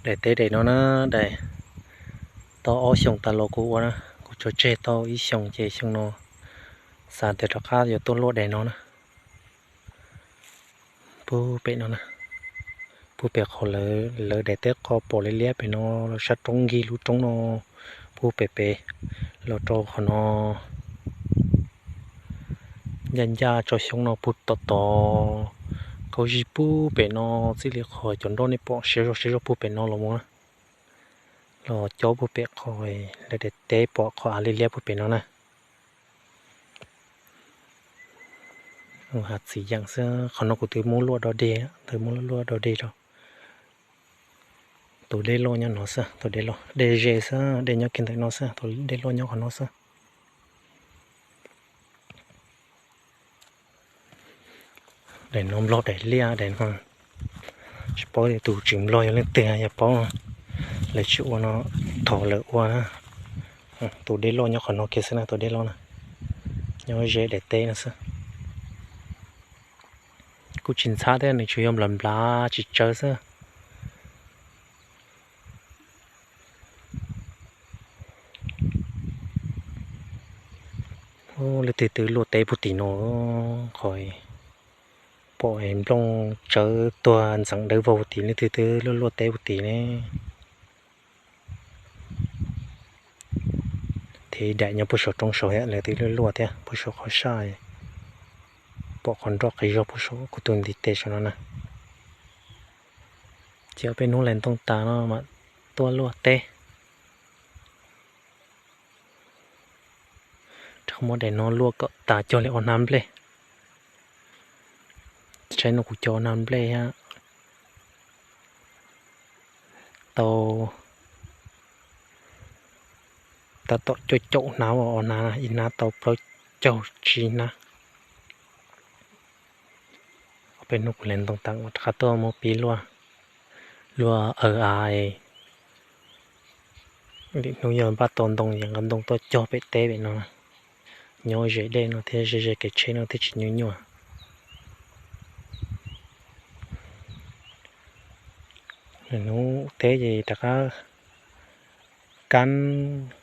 Daim teb daim no na, daim tau ob xyoos tas los kuv ua na, kuv tso tseg tau ib xyoos ces xyoo no xav tias rov qab yuav tuaj luaj daim no na. Pub pem no na, pub pem qhov lawv daim teb qos pom liab liab pem no, los sab roob nkig lub roob no, pub pem pem los rau qhov no. Ncaj ncaj tso xyoob no pug tom tod, kaub zib pug pem no, txij li qhov cov nroj nej pom siab zog siab zog pug pem no los mus na, los cob pug pem qhov lawv daim teb pom qhov av liab liab pug pem no na. Hav txiv yeem xwb, qhov no kuv twb muab luaj do deg, twb muab luaj do deg rau. Tus dej loj nyob no xwb, tus dej loj, dej ze xwb, dej nyob kiag ntawm no xwb, tus dej loj nyob qhov no xwb. Daim no nplog daim liaj daim no, tsis paub tias tus tseem nplog yog leej twg, yog paub lawv tsis ua no, thov lawv ua na. Tus dej loj nyob qhov no kiag xwb na, tus dej loj na, nyob ze daim teb no xwb. Kuj tsis ntxhab thiab, nws tsuas yog nplav nplav tsis tsawv xwb. Leej twg twb luaj teb puag tim no, qhov pom nplooj tsawv tuag ntxeev dawb vog puag tim, leej twg twb luaj luaj teb puag tim ne. Thiab daim nyob puag saum roob saud thiab, lawv twb luaj luaj thiab puag saum qhov saj, pom qhov nroj qis zog puag saum kuv tus ntiv tes saum no na. Ces ob peb hnub lais ntoo tas no mam tuaj luaj teb. Rov muab daim no luaj kom tas cog li ob hnab nplej. Saib no kuv cog ob hnab nplej thiab, tau tab tom cuaj caum hnab, ob hnab, ib hnab tau plaub caug tsib hnab. Ob peb hnub kuv lais ntoo tas rov qab tuaj muab pib luaj, luaj aws av. Lwm hnub yog npaj tau ntoo ces nqa ntoo tuaj cog pem teb pem no, nyob ze dej no thiab ze ze kev tsheb no thiaj tsis nyuaj nyuaj. Hnub teb ces rov qab kab,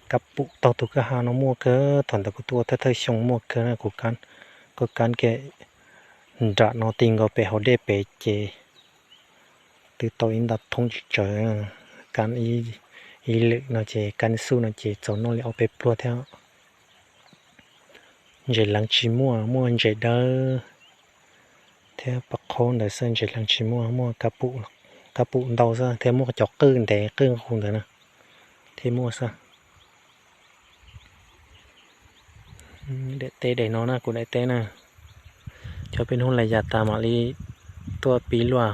kab pum taug tus kwj ha no muaj kawg, thaum ntawd kuv tuaj thawj thawj xyoo muaj kawg na, kuv kab, kuv kab kiag nram no ti nkaus pem hauv dej pem ces twb tau ib nta thoob tsis tsawg. Kab ib lwm no ces kab xub no ces txaus noj li ob peb pluag thiab. Ntses leev tsis muaj, muaj ntses dawb thiab pab qhaub ntawd xwb, ntses leev tsis muaj, muaj kab pum ntau xwb thiab muaj cov qwj ntev qwj nqus ntawd na thiaj muaj xwb. Daim teb daim no na, kuv daim teb na, cov peb hnub lais yas tas mam li tuaj pib luaj.